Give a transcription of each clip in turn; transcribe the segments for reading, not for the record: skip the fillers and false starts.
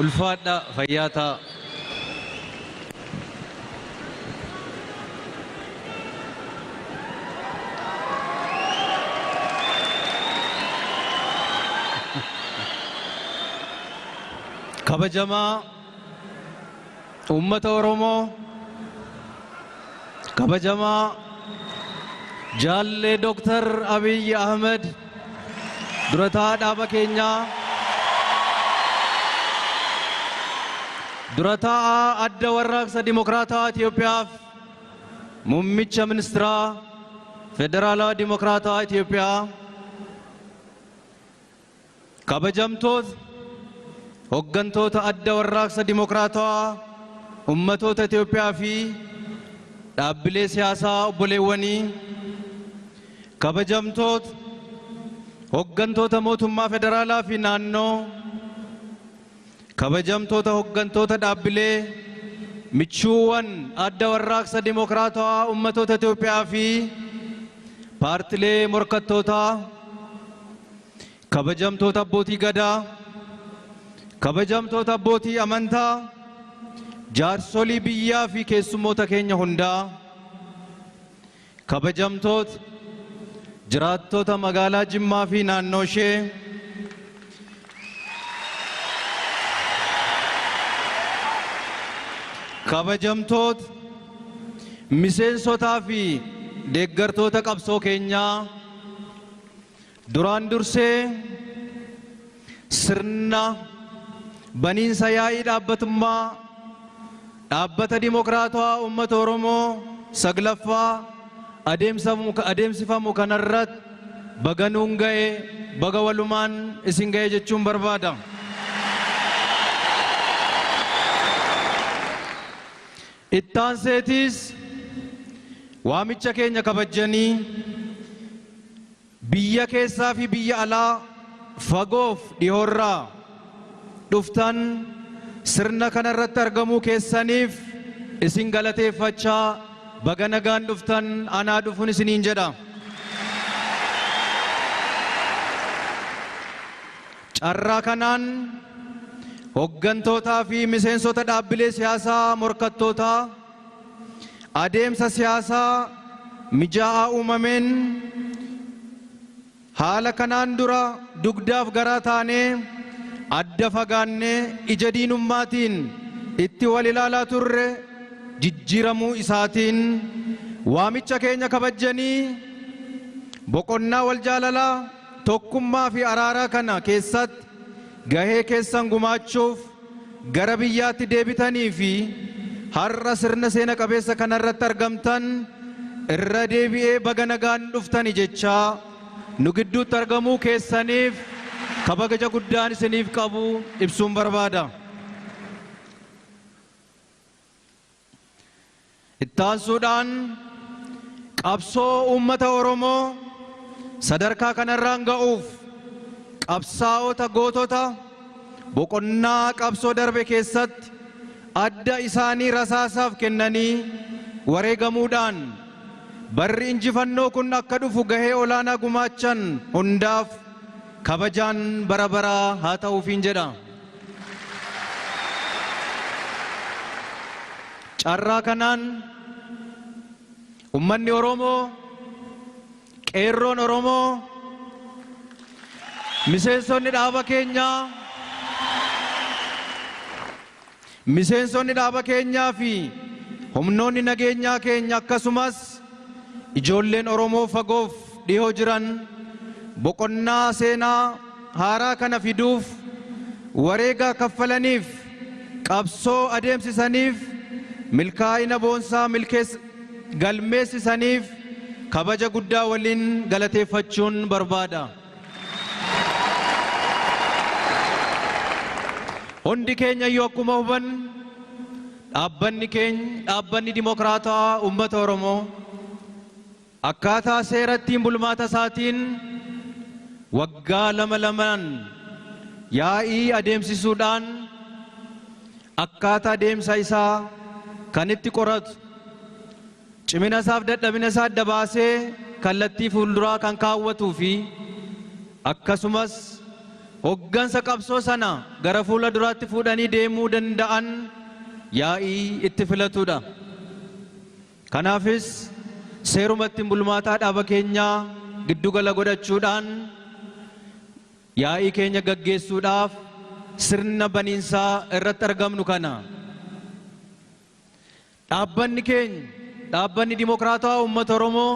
Ulfaadha fayyaa ta'a. Kabajamaa uummata Oromoo, kabajamaa Jaallee Dooktar Abiyyi Ahmed, durataa dhaaba keenyaa, durataa adda warraaqsa Dimokraatawaa Itoophiyaaf muummicha ministiraa Federaalawaa Dimokraatawaa Itoophiyaa, kabajamtoota hoggantoota adda warraaqsa Dimokraatawaa ummatoota Itoophiyaa fi dhaabbilee siyaasaa obboleewwanii, kabajamtoota hoggantoota mootummaa federaalaa fi naannoo, kabajamtoota hoggantoota dhaabbilee michuuwwan adda warraaqsa Dimokraatawaa ummatoota Itoophiyaa fi paartilee morkattootaa, kabajamtoota abbootii gadaa, kabajamtoota abbootii amantaa, jaarsolii biyyaa fi keessummoota keenya hundaa, kabajamtoota jiraattota magaalaa Jimmaa fi naannoo ishee, kabajamtoota miseensotaa fi deeggartoota qabsoo keenyaa, duraan dursee sirna baniinsa yaa'ii dhaabbatummaa dhaabbata Dimokraatawaa uummata Oromoo 9ffaa adeemsifamu kanarratti baga nuun ga'e, baga walumaan isin ga'e jechuun barbaada. Ittaanseetiis waamicha keenya kabajjanii biyya keessaa fi biyya alaa fagoof dhihoorraa dhuftan sirna kanarratti argamuu keessaniif isin galateeffachaa baga nagaan dhuftan anaa dhufuun isiniin jedha. Carraa kanaan hoggantootaa fi miseensota dhaabbilee siyaasaa morkattootaa adeemsa siyaasaa mijaa'aa uumameen haala kanaan dura dugdaaf garaa taanee adda fagaannee ija diinummaatiin itti wal ilaalaa turre jijjiiramuu isaatiin waamicha keenya kabajjanii boqonnaa wal jaalalaa tokkummaa fi araaraa kana keessatti gahee keessan gumaachuuf gara biyyaatti deebitanii fi har'a sirna seena qabeessa kanarratti argamtan irra deebi'ee baga nagaan dhuftani jechaa nu gidduutti argamuu keessaniif kabaja guddaan isiniif qabu ibsuun barbaada. Ittaansuudhaan qabsoo uummata Oromoo sadarkaa kanarraan ga'uuf qabsaa'ota gootota boqonnaa qabsoo darbe keessatti adda isaanii rasaasaaf kennanii wareegamuudhaan barri injifannoo kun akka dhufu gahee olaanaa gumaachan hundaaf kabajaan bara baraa haa ta'uufiin jedha. Carraa kanaan ummanni Oromoo, qeerroon Oromoo, miseensonni dhaaba keenyaa, miseensonni dhaaba keenyaa fi humnoonni nageenyaa keenya akkasumas ijoolleen Oromoo fagoof dhihoo jiran boqonnaa seenaa haaraa kana fiduuf wareega kaffalaniif qabsoo adeemsisaniif milkaa'ina boonsaa galmeessisaniif kabaja guddaa waliin galateeffachuun barbaada. Hundi keenya iyyuu akkuma hubannu dhaabbanni keenya dhaabbanni Dimokraatawaa uummata Oromoo akkaataa seera ittiin bulmaata isaatiin waggaa lama lamaan yaa'ii adeemsisuudhaan akkaataa deemsa isaa kan itti qoratu, cimina isaaf dadhabina isaa adda baasee kallattii fuulduraa kan kaawwatuu fi akkasumas hoggansa qabsoo sana gara fuula duraatti fuudhanii deemuu danda'an yaa'ii itti filatudha. Kanaafis seeruma ittiin bulmaataa dhaaba keenyaa giddugala godhachuudhaan yaa'ii keenya gaggeessuudhaaf sirna baniinsaa irratti argamnu kana. Dhaabbanni keenya dhaabbanni Dimokiraatawaa Uummata Oromoo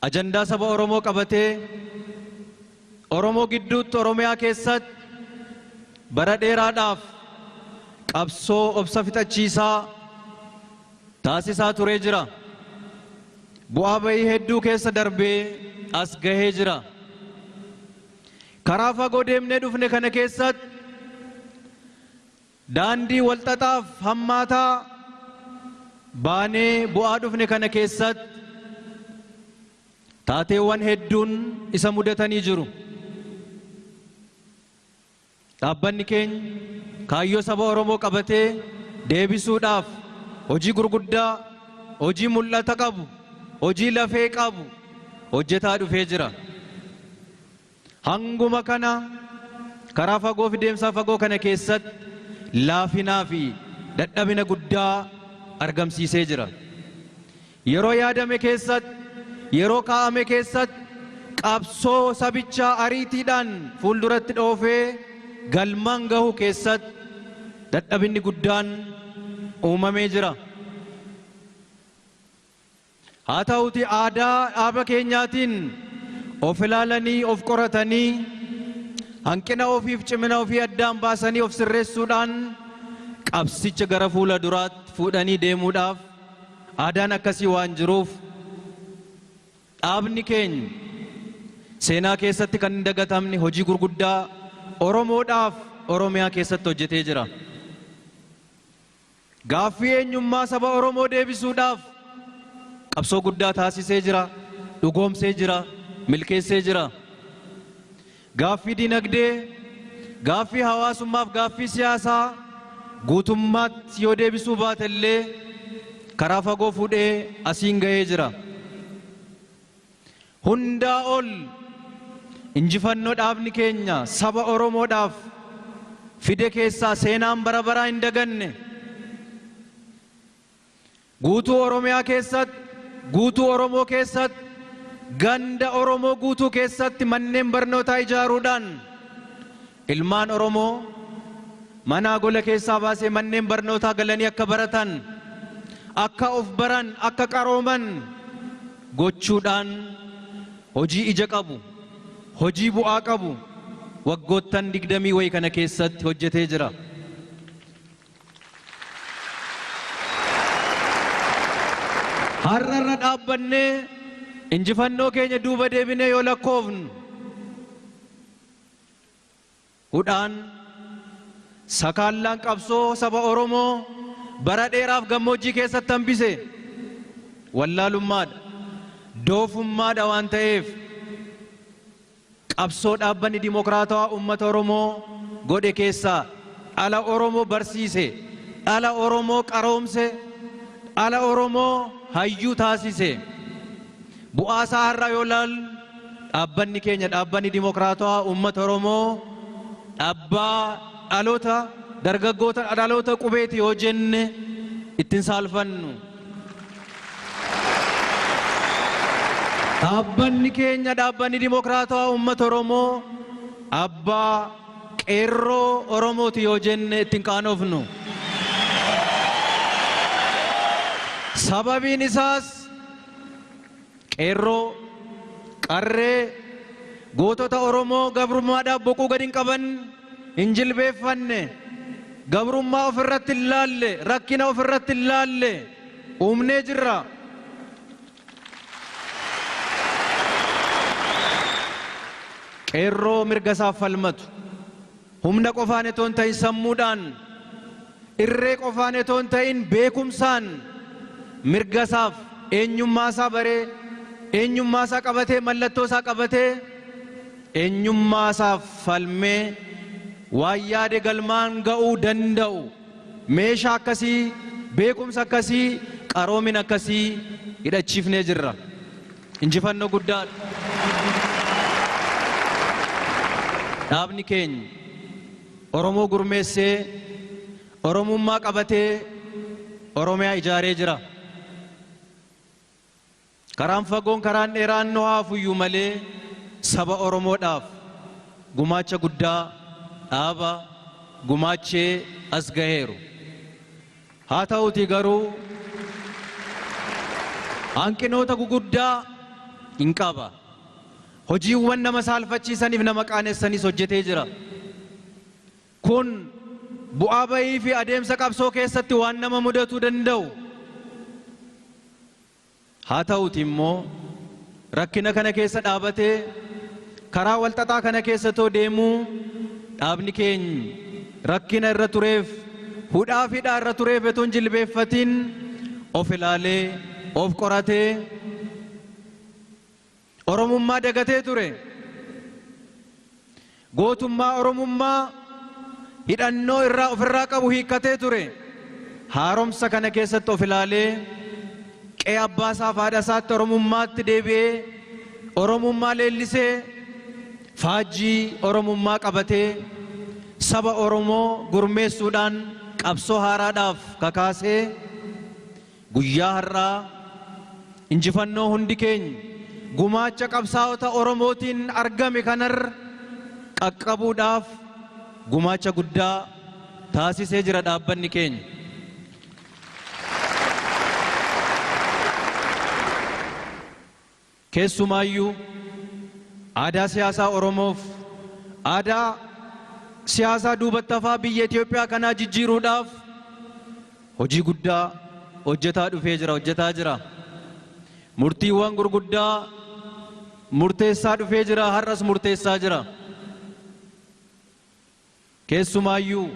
ajandaa saba Oromoo qabatee Oromoo gidduutti Oromiyaa keessatti bara dheeraadhaaf qabsoo obsa fixachiisaa taasisaa turee jira. Bu'aa bayii hedduu keessa darbee as gahee jira. Karaa fagoo deemnee dhufne kana keessatti daandii walxaxaaf hammaataa baanee bu'aa dhufne kana keessatti taateewwan hedduun isa mudatanii jiru. Dhaabbanni keenya kaayyoo saba Oromoo qabatee deebisuudhaaf hojii gurguddaa, hojii mul'ata qabu, hojii lafee qabu hojjetaa dhufee jira. Hanguma kana karaa fagoo fi deemsa fagoo kana keessatti laafinaa fi dadhabina guddaa argamsiisee jira. Yeroo yaadame keessatti, yeroo kaa'ame keessatti qabsoo sabichaa ariitiidhaan fuulduratti dhoofee galmaan gahu keessatti dadhabinni guddaan uumamee jira. Haa ta'uti aadaa dhaaba keenyaatiin of ilaalanii of qoratanii hanqina ofiif cimina ofii addaan baasanii of sirreessuudhaan qabsicha gara fuula duraatti fuudhanii deemuudhaaf aadaan akkasii waan jiruuf dhaabni keenya seenaa keessatti kan hin dagatamne hojii gurguddaa Oromoodhaaf Oromiyaa keessatti hojjetee jira. Gaaffii eenyummaa saba Oromoo deebisuudhaaf qabsoo guddaa taasisee jira, dhugoomsee jira, milkeessee jira. Gaaffii dinagdee, gaaffii hawaasummaaf gaaffii siyaasaa guutummaatti yoo deebisuu baate illee karaa fagoo fuudhee asiin gahee jira. Hundaa ol injifannoo dhaabni keenya saba Oromoodhaaf fide keessaa seenaan bara baraa hin daganne. Guutuu Oromiyaa keessatti, guutuu Oromoo keessatti, ganda Oromoo guutuu keessatti manneen barnootaa ijaaruudhaan ilmaan Oromoo manaa gola keessaa baasee manneen barnootaa galanii akka baratan, akka of baran, akka qarooman gochuudhaan hojii ija qabu, hojii bu'aa qabu waggoottan 20 wayii kana keessatti hojjetee jira. Har'a irra dhaabbannee injifannoo keenya duuba deebinee yoo lakkoofnu hudhaan sakaallaan qabsoo saba Oromoo bara dheeraaf gammoojjii keessatti hambise wallaalummaadha, doofummaadha waan ta'eef qabsoo dhaabbanni Dimokiraatawaa Uummata Oromoo godhe keessaa dhala Oromoo barsiise, dhala Oromoo qaroomse, dhala Oromoo hayyuu taasise. Bu'aa isaa har'a yoo ilaallu dhaabbanni keenya dhaabbanni Dimokiraatawaa Uummata Oromoo dhabbaa dhaloota dargaggoota dhaloota qubeeti yoo jenne ittiin saalfannu. Dhaabbanni keenya dhaabbanni Dimokiraatawaa Uummata Oromoo abbaa qeerroo Oromooti yoo jenne ittiin qaanofnu. Sababiin isaas qeerroo, qarree, gootota Oromoo gabrummaadhaaf boquu gadi hin qaban, hin jilbeeffanne, gabrummaa ofirratti hin laalle, rakkina ofirratti hin laalle uumnee jirra. Qeerroo mirga isaaf falmatu, humna qofaan itoo hin ta'in sammuudhaan, irree qofaan itoo hin ta'in beekumsaan mirga isaaf eenyummaa isaa baree, eenyummaa isaa qabatee, mallattoo isaa qabatee, eenyummaa isaaf falmee waan yaade galmaan ga'uu danda'u meeshaa akkasii, beekumsa akkasii, qaroomina akkasii hidhachiifnee jirra. Injifannoo guddaadha. Dhaabni keenya Oromoo gurmeessee, Oromummaa qabatee Oromiyaa ijaaree jira. Karaan fagoon karaan dheeraan nu haafuyyuu malee saba Oromoodhaaf gumaacha guddaa dhaaba gumaachee as gaheeru. Haa ta'uutii garuu hanqinoota guguddaa hin qaba. Hojiiwwan nama saalfachiisaniif nama qaanessanis hojjetee jira. Kun bu'aa bahii fi adeemsa qabsoo keessatti waan nama mudatuu danda'u. Haa ta'uuti immoo rakkina kana keessa dhaabatee karaa walxaxaa kana keessa too deemuu dhaabni keenya rakkina irra tureef hudhaa fi hidhaa irra tureef otoo hin jilbeeffatin of ilaalee of qoratee Oromummaa dagatee ture. Gootummaa Oromummaa hidhannoo irraa ofirraa qabu hiikkatee ture. Haaromsa kana keessatti of ilaalee qe'ee abbaa isaa fi haadha isaatti Oromummaatti deebi'ee Oromummaa leellisee faajjii Oromummaa qabatee saba Oromoo gurmeessuudhaan qabsoo haaraadhaaf kakaasee guyyaa har'aa injifannoo hundi keenya gumaacha qabsaa'ota Oromootiin argame kanarra qaqqabuudhaaf gumaacha guddaa taasisee jira dhaabbanni keenya. Keessumaayyuu aadaa siyaasaa Oromoof aadaa siyaasaa duubatti hafaa biyya Itoophiyaa kanaa jijjiiruudhaaf hojii guddaa hojjetaa dhufee jira, hojjetaa jira. Murtiiwwan gurguddaa murteessaa dhufee jira, har'as murteessaa jira. Keessumaayyuu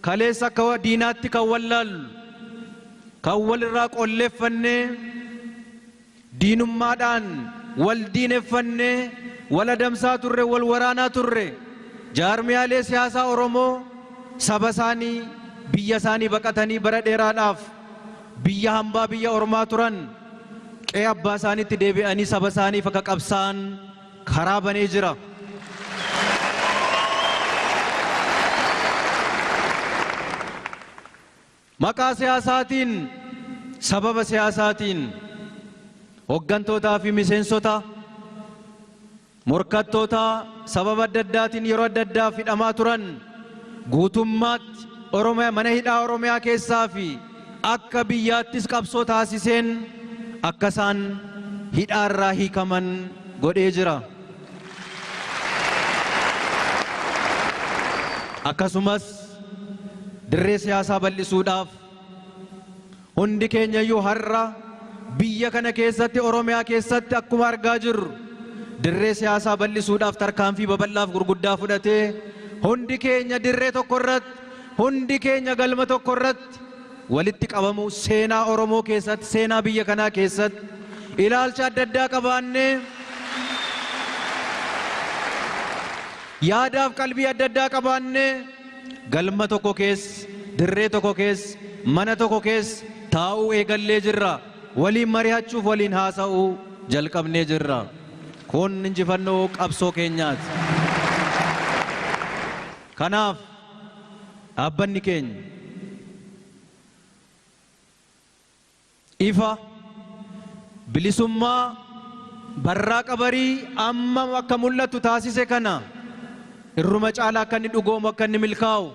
kaleessa akka diinaatti kan wallaallu, kan walirraa qolleeffannee diinummaadhaan wal diineffannee wal adamsaa turre, wal waraanaa turre, jaarmiyaalee siyaasaa Oromoo saba isaanii biyya isaanii baqatanii bara dheeraadhaaf biyya hambaa biyya ormaa turan qe'ee abbaa isaaniitti deebi'anii saba isaaniif akka qabsaa'an karaa banee jira. Maqaa siyaasaatiin, sababa siyaasaatiin hoggantootaa fi miseensota morkattoota sababa adda addaatiin yeroo adda addaaf hidhamaa turan guutummaatti Oromiyaa mana hidhaa Oromiyaa keessaa fi akka biyyaattis qabsoo taasiseen akka isaan hidhaarraa hiikaman godhee jira. Akkasumas dirree siyaasaa bal'isuudhaaf hundi keenyayyuu har'a biyya kana keessatti Oromiyaa keessatti akkuma argaa jirru dirree siyaasaa bal'isuudhaaf tarkaanfii babal'aaf gurguddaa fudhatee hundi keenya dirree tokko irratti, hundi keenya galma tokko irratti walitti qabamuu seenaa Oromoo keessatti, seenaa biyya kanaa keessatti ilaalcha adda addaa qabaannee yaadaaf qalbii adda addaa qabaannee galma tokko keessa, dirree tokko keessa, mana tokko keessa taa'uu eegallee jirra. Waliin mari'achuuf waliin haasa'uu jalqabnee jirra. Kun injifannoo qabsoo keenyaati. Kanaaf dhaabbanni keenya ifa bilisummaa barraaqa barii amma akka mul'atu taasise kana irruma caalaa akka inni dhugoomu, akka inni milkaa'u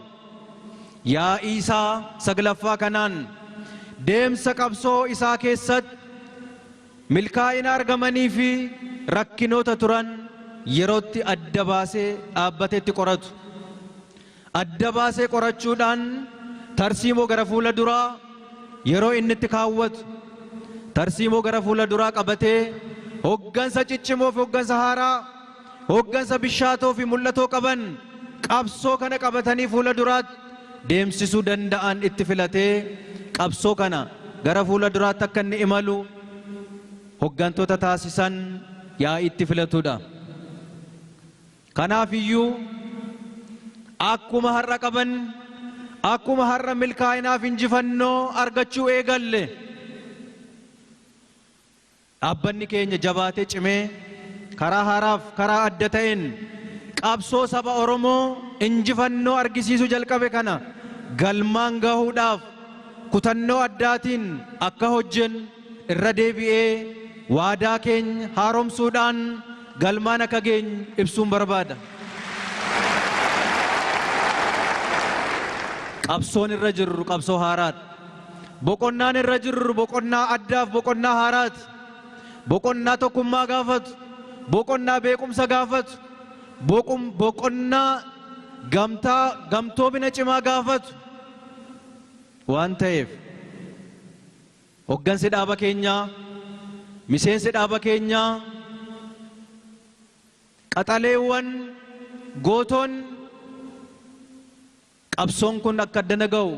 yaa'ii isaa 9ffaa kanaan deemsa qabsoo isaa keessatti milkaa'ina argamanii fi rakkinoota turan yerootti adda baasee dhaabbateetti qoratu. Adda baasee qorachuudhaan tarsiimoo gara fuula duraa yeroo inni itti kaawwatu, tarsiimoo gara fuula duraa qabatee hoggansa ciccimoo fi hoggansa haaraa, hoggansa bishaatoo fi mul'atoo qaban qabsoo kana qabatanii fuula duraatti deemsisuu danda'an itti filatee qabsoo kana gara fuula duraatti akka inni imalu hoggantoota taasisan yaa'ii itti filatudha. Kanaaf iyyuu akkuma har'a qaban, akkuma har'a milkaa'inaaf injifannoo argachuu eegalle, dhaabbanni keenya jabaatee cimee karaa haaraaf karaa adda ta'een Qabsoo saba Oromoo injifannoo argisiisuu jalqabe kana galmaan gahuudhaaf kutannoo addaatiin akka hojjennu irra deebi'ee waadaa keenya haaromsuudhaan galmaan akka geenyu ibsuun barbaada. Qabsoon irra jirru qabsoo haaraadha. Boqonnaan irra jirru boqonnaa addaaf boqonnaa haaraati. Boqonnaa tokkummaa gaafatu, boqonnaa beekumsa gaafatu, boqonnaa gamtaa gamtoomina cimaa gaafatu waan ta'eef hoggansi dhaaba keenyaa, miseensi dhaaba keenyaa, qaxaleewwan gootoon qabsoon kun akka addana ga'u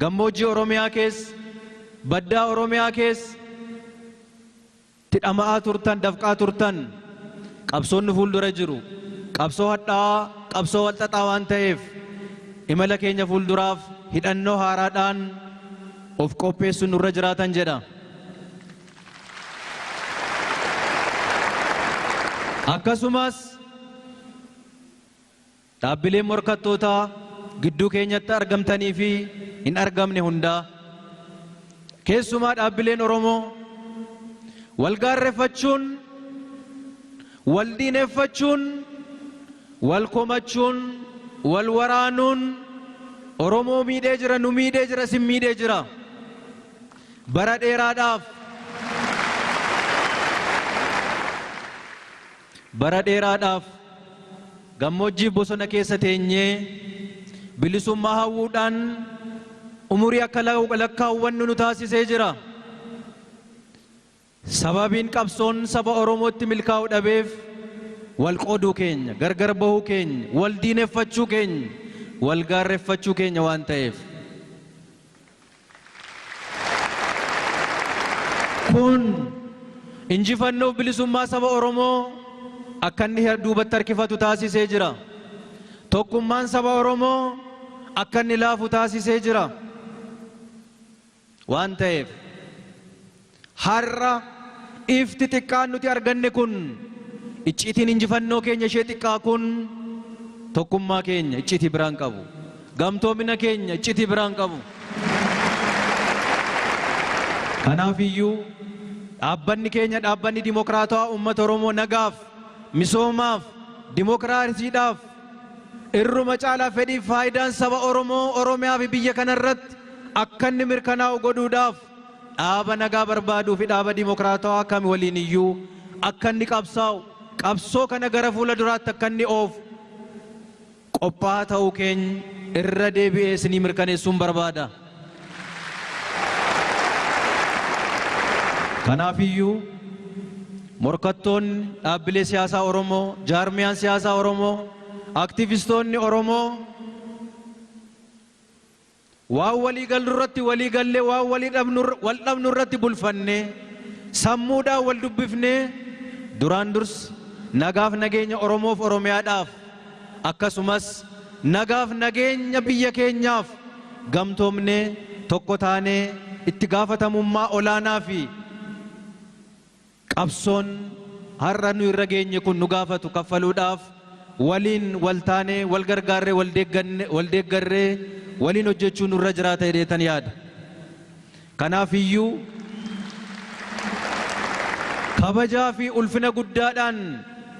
gammoojjii Oromiyaa keessa, baddaa Oromiyaa keessa itti dhama'aa turtan, dafqaa turtan, qabsoon nu fuuldura jiru qabsoo hadhaa'aa, qabsoo walxaxaa waan ta'eef imala keenya fuulduraaf hidhannoo haaraadhaan of qopheessuun nurra jiraatan jedha. Akkasumas dhaabbileen morkattootaa gidduu keenyatti argamtanii fi hin argamne hundaa, keessumaa dhaabbileen Oromoo wal gaarreeffachuun, wal diineffachuun, wal komachuun, wal waraanuun Oromoo miidhee jira, nu miidhee jira, isin miidhee jira. Bara dheeraadhaaf bara dheeraadhaaf gammoojjii bosona keessa teenyee bilisummaa hawwuudhaan umurii akka lakkaawwannu nu taasisee jira. Sababiin qabsoon saba Oromootti milkaa'uu dhabeef wal qooduu keenya, gargar bahuu keenya, wal diineffachuu keenya, wal gaarreeffachuu keenya waan ta'eef. Kun injifannoo bilisummaa saba Oromoo akka inni duubatti harkifatu taasisee jira. Tokkummaan saba Oromoo akka inni laafu taasisee jira. Waan ta'eef har'a ifti xiqqaan nuti arganne kun, icciitiin injifannoo keenya ishee xiqqaa kun tokkummaa keenya, icciitii biraan qabu. Gamtoomina keenya, icciitii biraan qabu. Kanaaf iyyuu dhaabbanni keenya, Dhaabbanni Dimokiraatawaa Uummata Oromoo, nagaaf, misoomaaf, dimokiraasiidhaaf, irruma caalaa fedhii faayidaan saba Oromoo Oromiyaa fi biyya kana irratti akka inni mirkanaa'u godhuudhaaf dhaaba nagaa barbaaduu fi dhaaba dimokiraatawaa kam waliin iyyuu akka inni qabsaa'u, qabsoo kana gara fuula duraatti akka inni oofu qophaa'aa ta'uu keenya irra deebi'ee isinii mirkaneessuun barbaada. Kanaaf iyyuu morkattoonni dhaabbilee siyaasaa Oromoo, jaarmiyaan siyaasaa Oromoo, aktivistoonni Oromoo waan walii gallu irratti walii gallee, waan walii dhabnu wal dhabnu irratti bulfannee, sammuudhaan wal dubbifnee, duraan dursa nagaaf nageenya Oromoof Oromiyaadhaaf, akkasumas nagaaf nageenya biyya keenyaaf gamtoomnee, tokko taanee, itti gaafatamummaa olaanaa fi qabsoon har'a nu irra geenye kun nu gaafatu kaffaluudhaaf waliin wal taanee, wal gargaarree, wal deeggarree waliin hojjechuu nurra jiraata jedheetan yaada. Kanaaf iyyuu kabajaa fi ulfina guddaadhaan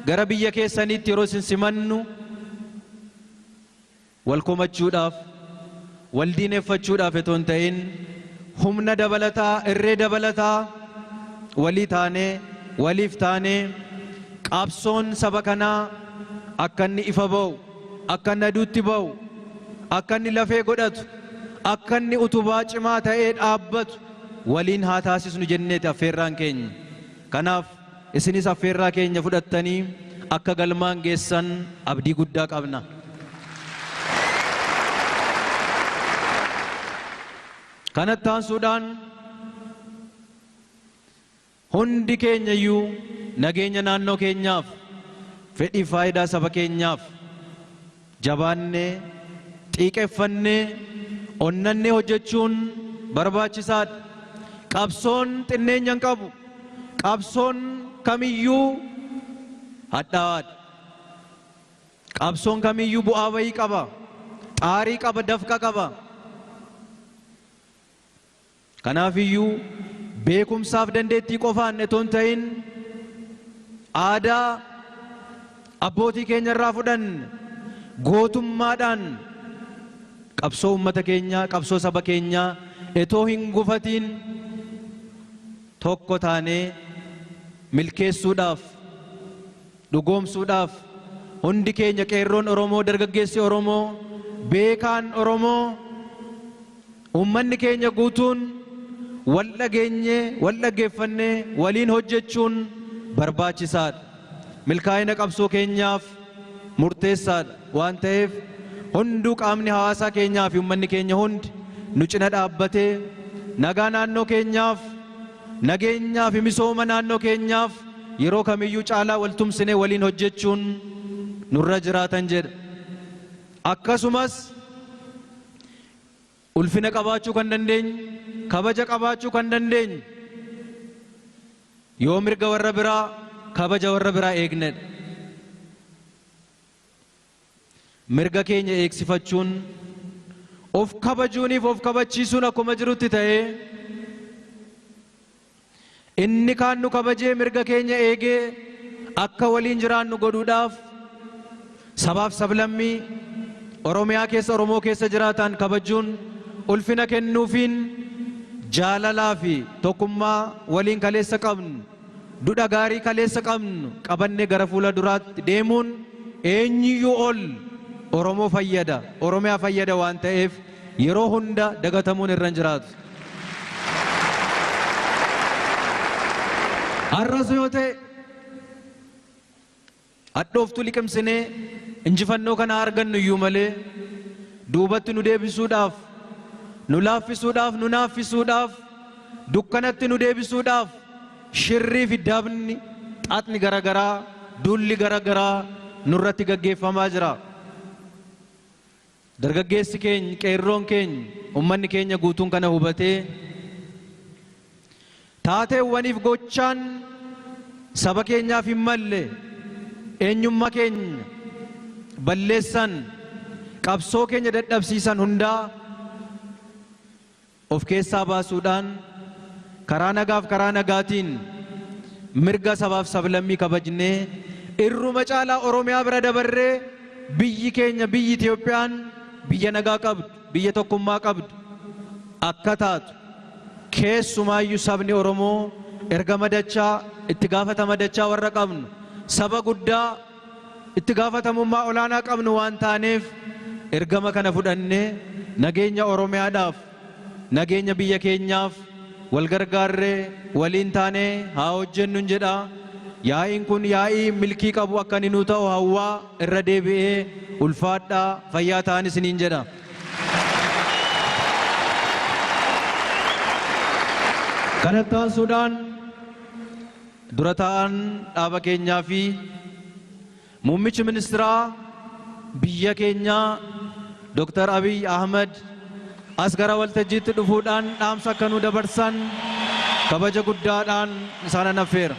gara biyya keessaniitti yeroo isin simannu wal komachuudhaaf, wal diineffachuudhaaf otoo hin ta'in, humna dabalataa, irree dabalataa walii taanee, waliif taanee, qabsoon saba kanaa akka inni ifa ba'u, akka inni aduutti ba'u, akka inni lafee godhatu, akka inni utubaa cimaa ta'ee dhaabbatu waliin haa taasisnu jenneeti affeerraan keenya. Kanaaf isinis affeerraa keenya fudhattanii akka galmaan geessan abdii guddaa qabna. Kanatti aansuudhaan hundi keenya iyyuu nageenya naannoo keenyaaf, fedhii faayidaa saba keenyaaf jabaannee, xiiqeffannee, onnannee hojjechuun barbaachisaadha. Qabsoon xinneenya hin qabu. Qabsoon kamiyyuu hadhaa'aadha. Qabsoon kamiyyuu bu'aa bayii qaba. Xaarii qaba, dafqa qaba. Kanaafiyyuu beekumsaaf dandeettii qofaan itoo hin ta'in aadaa abbootii keenya irraa fudhanne gootummaadhaan qabsoo uummata keenyaa, qabsoo saba keenyaa itoo hin gufatiin tokko taanee milkeessuudhaaf, dhugoomsuudhaaf hundi keenya qeerroon Oromoo, dargaggeessi Oromoo, beekaan Oromoo, uummanni keenya guutuun wal dhageenyee, wal dhaggeeffannee waliin hojjechuun barbaachisaadha. Milkaa'ina qabsoo keenyaaf murteessaadha waan ta'eef hunduu qaamni hawaasaa keenyaa fi uummanni keenya hundi nu cina dhaabbatee nagaa naannoo keenyaaf, nageenyaa fi misooma naannoo keenyaaf yeroo kamiyyuu caalaa wal tumsinee waliin hojjechuun nurra jiraatan jedha. Akkasumas ulfina qabaachuu kan dandeenyu, kabaja qabaachuu kan dandeenyu yoo mirga warra biraa, kabaja warra biraa eegnedha. Mirga keenya eegsifachuun, of kabajuuniif of kabachiisuun akkuma jirutti ta'ee inni kaan nu kabajee mirga keenya eegee akka waliin jiraannu godhuudhaaf sabaaf sablammii Oromiyaa keessa, Oromoo keessa jiraatan kabajuun, ulfina kennuufiin, jaalalaa fi tokkummaa waliin kaleessa qabnu, dudha gaarii kaleessa qabnu qabannee gara fuula duraatti deemuun eenyuyyuu ol Oromoo fayyada, Oromiyaa fayyada waan ta'eef yeroo hunda dagatamuun irra hin jiraatu. Har'as yoo ta'e hadhooftuu liqimsinee injifannoo kana argannu iyyuu malee duubatti nu deebisuudhaaf, nu laaffisuudhaaf, nu naaffisuudhaaf, dukkanatti nu deebisuudhaaf shirrii fi dabni, xaxni garagaraa, duulli garagaraa nurratti gaggeeffamaa jira. Dargaggeessi keenya, qeerroon keenya, uummanni keenya guutuun kana hubatee taateewwaniif gochaan saba keenyaaf hin malle, eenyummaa keenya balleessan, qabsoo keenya dadhabsiisan hundaa of keessaa baasuudhaan karaa nagaaf karaa nagaatiin mirga sabaaf sablammii kabajnee irruma caalaa Oromiyaa bira dabarree biyyi keenya, biyyi Itoophiyaan biyya nagaa qabdu, biyya tokkummaa qabdu akka taatu, keessumaayyuu sabni Oromoo ergama dachaa, itti gaafatama dachaa warra qabnu, saba guddaa itti gaafatamummaa olaanaa qabnu waan taaneef ergama kana fudhannee nageenya Oromiyaadhaaf, nageenya biyya keenyaaf wal gargaarree waliin taanee haa hojjennu jedha. Yaa'iin kun yaa'ii milkii qabu akka inni nuu ta'u hawwaa irra deebi'ee ulfaadhaa, fayyaa ta'an isiniin jedha. Kanatti aansuudhaan dura taa'an dhaaba keenyaa fi muummichi ministeeraa biyya keenyaa Dr. Abiy Ahmed as gara waltajjiitti dhufuudhaan dhaamsa akka nu dabarsan kabaja guddaadhaan isaan affeera.